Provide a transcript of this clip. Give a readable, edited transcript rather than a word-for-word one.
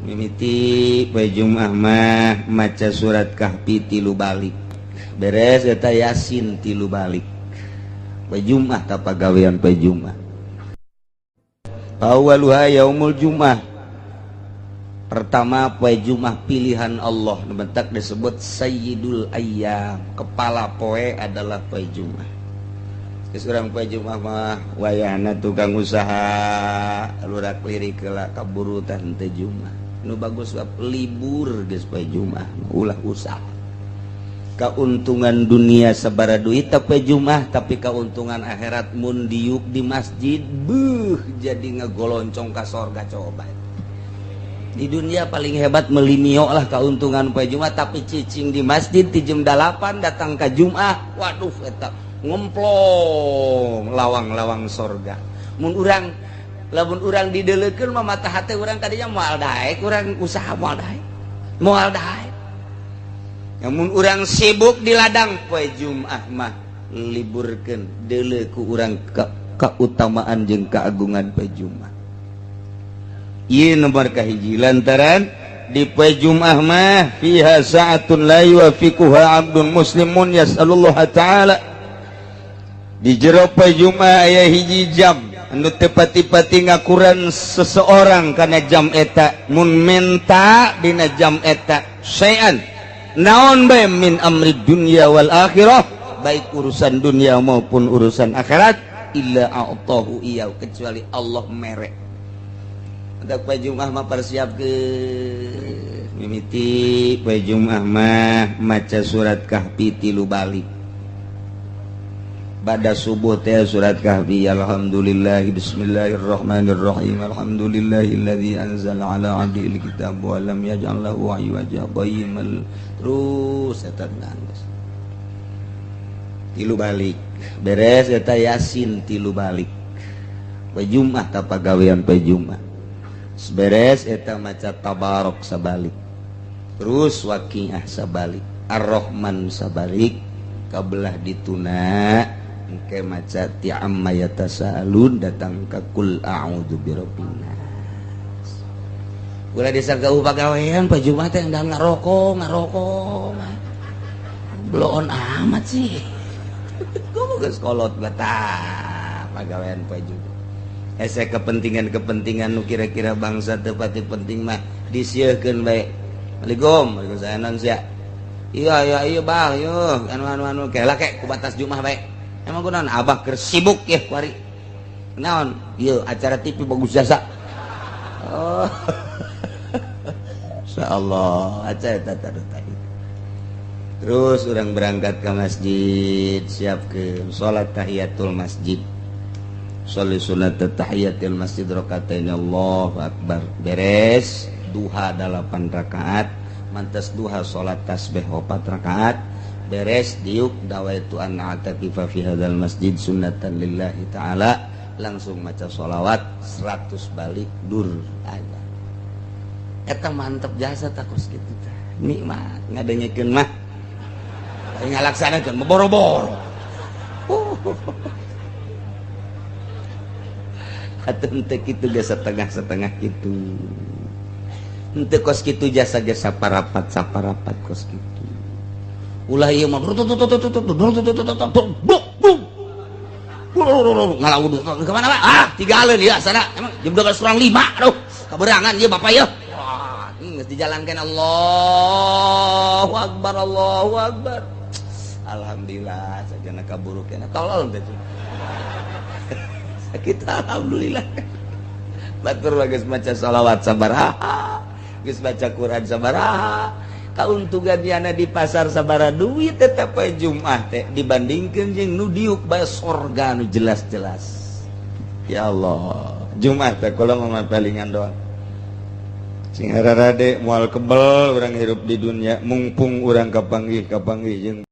Mimiti poe Jumat mah maca surat Kahfi 3 balik. Beres eta Yasin 3 balik. Poe Jumat ta pagawean poe Jumat. Awaluha yaumul Jumat. Pertama poe Jumat pilihan Allah, bentak disebut Sayyidul Ayyam. Kepala poe adalah poe Jumat. Geus urang poe Jumat mah wayahna tukang usaha lurak lirik heula kaburutan teh Jumat. Nu bagus libur geus poe Jumat, ulah usaha. Keuntungan dunia sabara duit poe Jumat, tapi keuntungan akhirat mun diuk di masjid beuh jadi ngegoloncong ka sorga. Coba di dunia paling hebat melimio lah keuntungan poe Jumat, tapi cicing di masjid di jam 8 datang ke Jumat, waduh eta ngemplong lawang-lawang sorga. Mun urang lamun urang didelekeun mah mata hate urang tadinya moal daek, urang usaha moal daek, moal daek. Namun urang sibuk di ladang poe Jumat mah liburkeun deuleu ku urang keutamaan jeung keagungan poe Jumat. Ieu nomor kahiji lantaran di poe Jumat mah fiha sa'atun la yuwafiquha 'abdun muslimun yas'alullah ta'ala. Di jero poe Jumat aya hiji jam anu teu pati-pati ngakuran seseorang kana jam eta mun menta dina jam eta syai'an naon bae min amri dunya wal akhirah, baik urusan dunia maupun urusan akhirat, illa a'tahu iyau, kecuali Allah mere. Untuk poe Jumat mah persiapkeun mimiti poe Jumat mah maca surat Kahfi 3 balik. Pada subuh teh surat Kahfi, alhamdulillah bismillahirrahmanirrahim, alhamdulillahilladzi anzala ala abdihil kitab wa lam yaj'al lahu 'iwaja qayyimal, terus eta geus 3 balik. Beres eta Yasin 3 balik. Poe Jumat ta pagawean poe Jumat. Beres eta maca Tabarok sabalik. Terus Waqiah sabalik, Ar-Rahman sabalik, kabelah dituna engke maca ti amma yatasalun datang ka kul a'udzu birabbin nas. Ulah disangka pagawean poe Jumat teh ndang ngarokok, ngarokok. Bloon amat sih. Gua geus kolot betah pagawean poe Jumat. Ese kepentingan-kepentingan nu kira-kira bangsa teu pati penting mah disiekeun bae. Assalamualaikum, waalaikumsalam sia. Iya iya iya bang, yeuh anu anu anu kela kek ku batas Jumat bae. Emang kunaon abah keur sibuk ya kuari. Naon? Ieu acara TV bagus jasa. Oh. Insyaallah acara eta tadi. Terus urang berangkat ke masjid, siapkeun salat tahiyatul masjid. Sholli sunat tahiyatul masjid rakaatain, Allahu akbar. Beres duha 8 rakaat, mantas duha salat tasbih 4 rakaat. Beres diuk dawaitu an a'takifa fi hadzal masjid sunnatan lillahi ta'ala, langsung maca sholawat 100 balik dur aja. Eta mantep jasa takos kitu tah. Nikmat ngadengekeun mah. Ngalaksanakeun boro-boro. Atuh teu kitu ge setengah-setengah kitu. Henteu kos kitu jasa ge saparapat saparapat kos kitu. Ulah ieu mah ngalawu ke mana Pak? Ah, tigaleun ieu sana. Emang jam 12.55 aduh. Kaberangan ieu bapak ieu. Wah, geus dijalankeun Allahu akbar Allahu akbar. Alhamdulillah sajana kaburu kena tolol teh. Sakit alhamdulillah. Batur geus maca shalawat sabaraha, geus baca Quran sabaraha. Kauntungan yana di pasar sabara duit tetep poe Jumat teh dibandingkeun jeung nu diuk bae sorga nu jelas-jelas. Ya Allah, Jumat teh kula mah palingan doang. Sing hararade moal kebel urang hirup di dunia, mumpung urang kapanggih-kapanggih jeung